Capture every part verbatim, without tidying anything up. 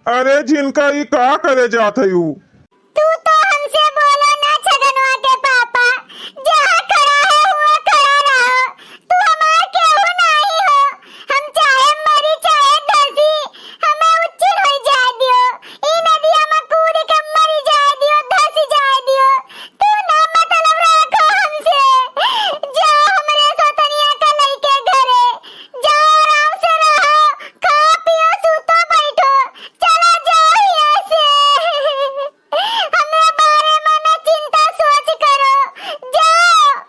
अरे झिनका, ई का करे जात है ऊ? तू तो हमसे बोलो ना छगनवा के पापा, जहाँ खड़ा है हुआ खड़ा रहो। तू हमार केहू नाही हो, हम चाहे मरी चाहे धसी, हमें उच्छिन होई जाए दियो, ई नदिया में कूद के मरी जाए दियो, धसी जाए दियो। तू ना मतलब रखो हमसे, जा हमरे सोतनिया का लइके घरे, जा आराम से रहो, खा पियो, सूतो बैठो, चला जाओ यहाँ से। हमरे बारे में ना चिंता सोच करो, जाओ।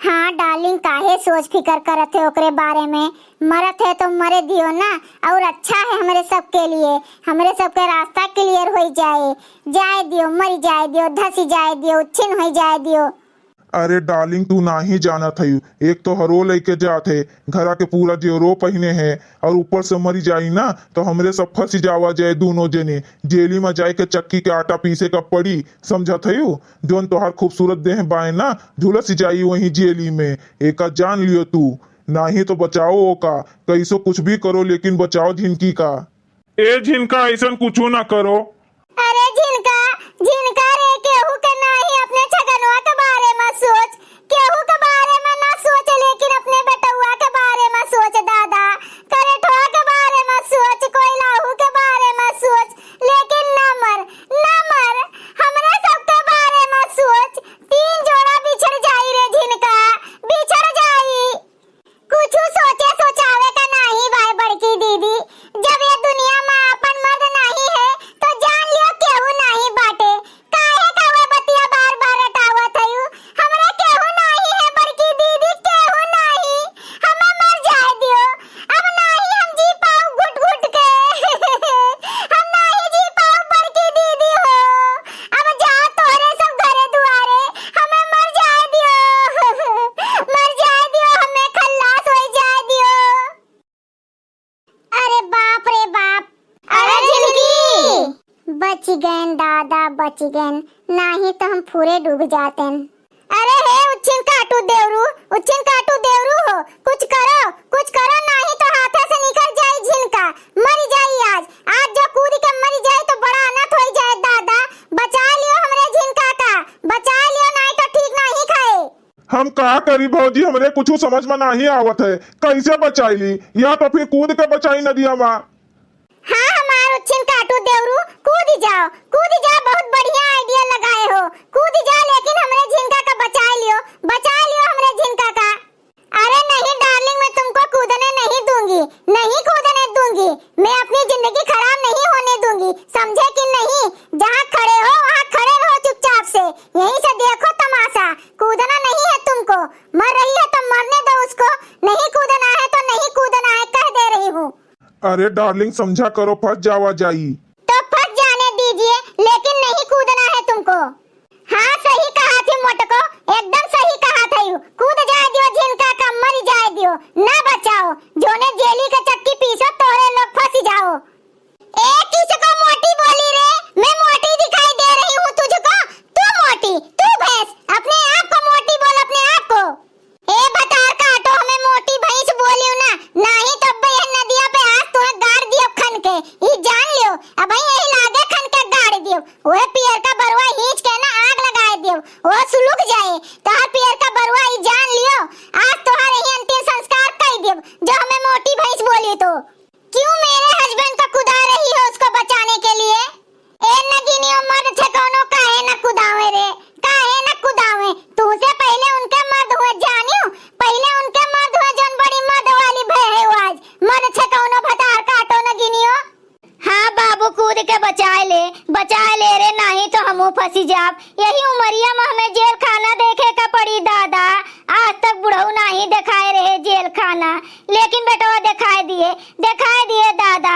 हाँ डार्लिंग, काहे सोच फिकर करत है ओकरे बारे में? मरत है तो मरे दियो ना, और अच्छा है हमरे सबके लिए, हमरे सबके रास्ता क्लियर होई जाए। जाए दियो, मरी जाए दियो, धसी जाए दियो, उच्छिन होई जाए दियो। अरे डार्लिंग, तू नाही जानत हयू, एक तो हरो लइके जात है, घरा के पूरा जेवरो पहिने है, और ऊपर से मरी जाई ना तो हमरे सब फंसी जावा जाए दोनों जने। जेली में जाए के चक्की के आटा पीसे का पड़ी, समझत हयू? जौन तोहार खूबसूरत देह बाए ना, झुलस जाई वहीं जेली में। एका जान लियो तू, नाही तो बचाओ ओका, कैसो कुछ भी करो लेकिन बचाओ झिनकी का। ए झिनका, ऐसन कुछू ना करो। अरे झिनका, झिनका रे, केहू के नाही अपने छगनवा के बारे में सोच, केहू के बारे में ना सोच, लेकिन अपने बेटउआ के बारे में सोच दादा, करेठवा के बारे में सोच, कोइलाहू के बारे में सोच, लेकिन ना मर, ना मर, हमरे सबके बारे में सोच। तीन जोड़ा बिछड़ जाई रे झिनका, बिछड़ जाई। कुछु सोचे सोचावे का नाही बाय बड़की दीदी, जब ये दुनिया में आपन मर्द नाही है तो जान लियो केहू नाही बाटे। काहे का वे बतिया बार बार रटावत हयू? हमरा केहू नाही है बड़की दीदी, केहू नाही। हमें मर जाए दियो, अब नाही हम जी पाऊ घुट घुट के। हम नाही जी पाऊ बड़की दीदी हो। अब जा तोहरे सब घरे दुआरे, हमें मर जाए दियो, मर जाए दियो, हमें खल्लास होई जाए दियो। अरे बाप रे बाप। अरे अरे झिनकी। झिनकी। बच गएन दादा, बच गएन, नाही तो हम पूरे डूब जातेन। अरे हे उच्छिन काटू देवरू, उच्छिन काटू देवरू हो, कुछ करो, कुछ करो, नाही तो हाथे से निकल जाई झिनका, मरी जाई आज। आज जो कूद के मरी जाई तो बड़ा अनर्थ होई जाए दादा। बचा लियो हमरे झिनका का, बचा लियो, नाही तो ठीक नाही खाए। हम का करी भौजी, हमरे कुछु समझ में नाही आवत है, कैसे बचाई ली? या तो फिर कूद के बचाई नदिया में। हाँ, हमार उच्छिन काटू देवरू, कूद जाओ, कूद जाओ, बहुत बढ़िया idea लगाए हो, कूद जाओ, लेकिन हमरे झिनका का बचा लियो, बचा लियो हमरे झिनका का। अरे नहीं darling, मैं तुमको कूदने नहीं दूंगी, नहीं कूदने दूंगी, मैं अपनी जिंदगी खराब नहीं होने दूंगी, समझे कि नहीं? जहाँ खड़े हो वहाँ खड़े रहो चुपचाप से, यहीं से देखो तमाशा, कूदना नहीं है तुमको, मर रही है तो मरने दो उसको, नहीं कूदना है तो नहीं कूदना है, कह दे रही हूँ। अरे darling, समझा करो, फंस जावा जाई। तो फंस जाने दीजिए, लेकिन नहीं कूदना है तुमको। हाँ, सही कहा थी मोटको, एकदम सही कहा थी। कूद जाए दियो, झिनका का मरी जाए दियो, ना बचाओ। जोने जेली के चक्की पीसो, तोहरे लोग फंसी जाओ। ए, किसको मोटी बोली रे? मैं मोटी दिखाई दे रही हूँ तुझको? तू मोटी, तू भैंस, अपने आप को मोटी बोल, अपने आप को। ए भतार काटो, हमें मोटी भैंस बोलियो ना, नाही तो अब्बे यह नदिया पे आज तुहे गाड़ दियो खन के, ई जान लियो, अबहीं यही लागे खन के गाड़ दियो। ओहे पियर का बरुआ हींच के ना आग लगाए दियो, ओह सुलुक जाए, तोहार पियर का बरुआ ई जान लियो, आज तोहार यही अंतिम संस्कार कई दियो, जो हमें मोटी भैंस बोली तो। क्यों मेरे husband को कुदा रही हो उसको बचाने के लिए? ए नगिनियो, मर्द छे कौनो काहे न कुदावे रे, काहे न कुदावे? तुमसे पहले उनके मर्द हुए जानियो, पहले उनके मर्द हुए जौन बड़ी मर्द वाली भय है आज। मर्द छे कौनो भतार काटो नगिनियो। हाँ बाबू, कूद के बचाए ले, बचाए ले रे, नाही तो हमहू फंसी जाब। यही उमरिया में हमें जेल खाना देखे का पड़ी दादा। आज तक बुढ़ऊ नाही देखाए रहे जेल खाना, लेकिन बेटवा देखाए दिए, देखाए दिए दादा।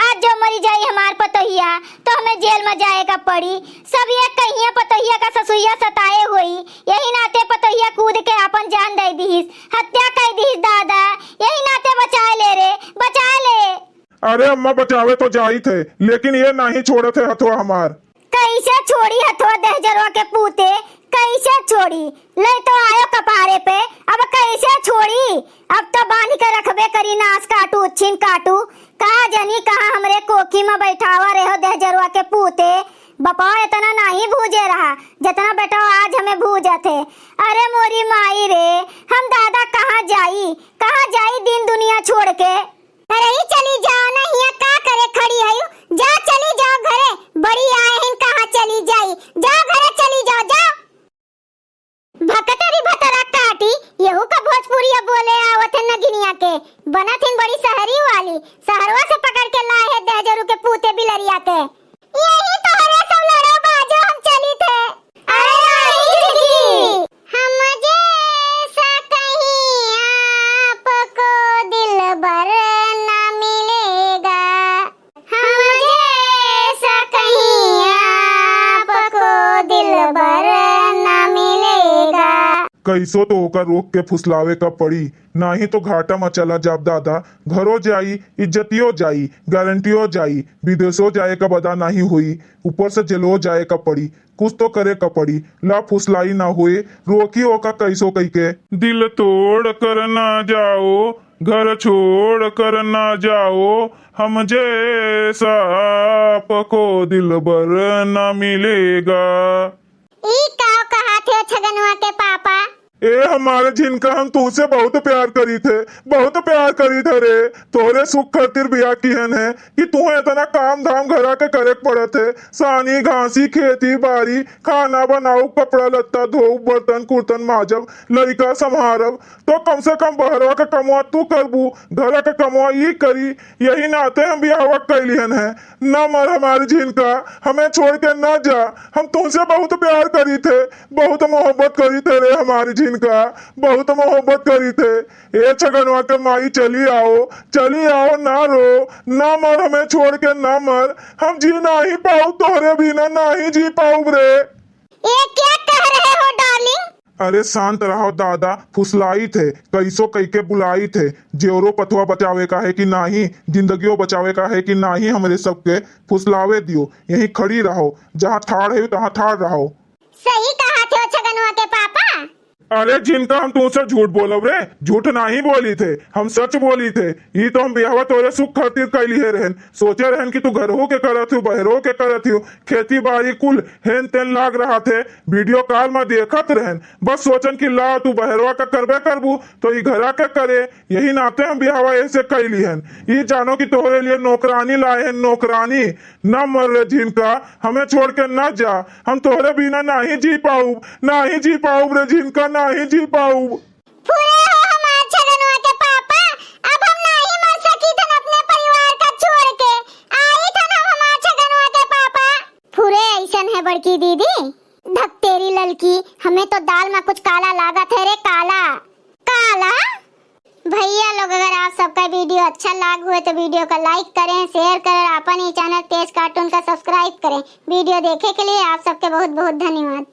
आज जो मरी जाई हमार पतोहिया, तो हमें जेल में जाए का पड़ी। सब ये कहिया पतोहिया का ससुइया सताए होई, यही नाते पतोहिया कूद के आपन जान दे दीस, हत्या कर दीस दादा, यही नाते बचाए ले रे, बचाए ले। अरे अम्मा, बचावे तो जाइत है, लेकिन ये नाही छोड़त है हथवा हमार। कैसे छोड़ी हथवा दहजरवा के पूते, कैसे छोड़ी? ले तो आयो कपारे पे, अब कैसे छोड़ी? अब तो बांध के रखबे करी, नास काटू, उच्छिन काटू। का जनी कहाँ हमरे कोखी में बैठावा रहो दहजरुआ के पूते। बपवा इतना नाहीं भूजे रहा, जितना बेटवा आज हमें भूजत है। अरे मोरी माई रे, हम दादा कहाँ जाई, कहाँ जाई दिन दुनिया छोड़ के? अरे ई चली जाओ ना, हियाँ का करे खड़ी हयू? जा चली जाओ घरे, बड़ी आए हैं कहाँ चली जाई, जा घरे चली जाओ, जा। भकतरी भतरा काटी, यहू का भोजपुरिया बोले आवत है नगिनिया के, बनत हिन बड़ी शहरी वाली, शहरवा से पकड़ के लाए है दहजरू के पूते बिलरिया के। यही तोहरे सब लड़ो बाजो हम चली थे। अरे नहीं दीदी, हम जैसा कहीं आपको दिलबर ना मिलेगा। हम जैसा कहीं आपको दिलबर ना मिलेगा। कैसो तो ओकर रोक के फुसलावे का पड़ी, नाही तो घाटा में चला जाब दादा। घरो जाई, इज्जतियो जाई, गारंटियो जाई, विदेशो जाए का बदा नाही होई, ऊपर से जेलो जाए का पड़ी। कुछ तो करे का पड़ी, ला फुसलाई ना होए, रोकी ओका कैसो कई के। दिल तोड़ कर ना जाओ, घर छोड़ कर ना जाओ, हम जैसा आपको दिलबर ना मिलेगा। ई का कहा थे छगनवा के पापा? ए हमारे झिनका, हम तुहसे बहुत प्यार करी थे, बहुत प्यार करी थे रे। तोहरे सुख खातिर बियाह किहन है कि तुहे इतना काम धाम घरा के करे के पड़त है। सानी घासी, खेती बारी, खाना बनाऊ, कपड़ा लत्ता धोऊ, बर्तन कुर्तन माजब, लइका संभारब, तो कम से कम बहरवा के कमवा तू करबू, घरा के कमवा ई करी। यही नाते हम बियाहवा कैलिहन है। ना मर हमारी झिनका, हमें छोड़ के ना जा। हम तुमसे बहुत प्यार करी थे, बहुत मोहब्बत करी थे रे हमारी झिनका, बहुत मोहब्बत करी थे। ए छगनवा के माई, चली आओ, चली आओ, ना रो, ना मर, हमें छोड़ के ना मर। हम जी नाही पाऊ तोहरे बिना, नाही जी पाऊब रे। ये क्या कह रहे हो डार्लिंग? अरे शांत रहो दादा, फुसलाई थे, कैसो कई के बुलाई थे। जेवरो पथवा बचावे का है कि नाही, जिंदगियो बचावे का है कि नाही, हमरे सबके फुसलावे दियो। यहीं खड़ी रहो, जहाँ ठाड़ है तहाँ ठाड़ रहो। सही कहा थे ओ छगनवा के पापा। अरे झिनका, हम तुमसे झूठ बोलब रे? झूठ नाही बोली थे, हम सच बोली थे। ई तो हम बियाहवा तोरे सुख खातिर कैली है रहन। सोचे रहन कि तू घरहू के करत हो, बहरो के करत हो, खेती बाड़ी कुल हेन तेन लाग रहा थे। वीडियो कॉल में देखत रहन, बस सोचन कि ला तू बहरवा का करबे करबू तो ई घरा के करे। यही नाते हम बियाहवा ऐसे कैली हन। ई जानो कि तोहरे लिए नौकरानी लाए हैं, नौकरानी। ना मर रे झिनका, हमें छोड़ के ना जा, हम तोहरे बिना नाही जी पाऊब, नाही जी पाऊब रे झिनका, नाही जी पाऊब। फुरे हो हमार छगनवा के पापा, अब हम नाही मर सकी थन अपने परिवार का छोड़ के। आई थन हम हमार छगनवा के पापा। फुरे ऐसन है बड़की दीदी। धक तेरी ललकी, हमें तो दाल में कुछ काला लागत है रे, काला, काला। भैया लोग, अगर आप सबका वीडियो अच्छा लाग हुए तो वीडियो का लाइक करें, शेयर करें, अपन ही चैनल तेज कार्टून का सब्सक्राइब करें। वीडियो देखे के लिए आप सबके बहुत बहुत धन्यवाद।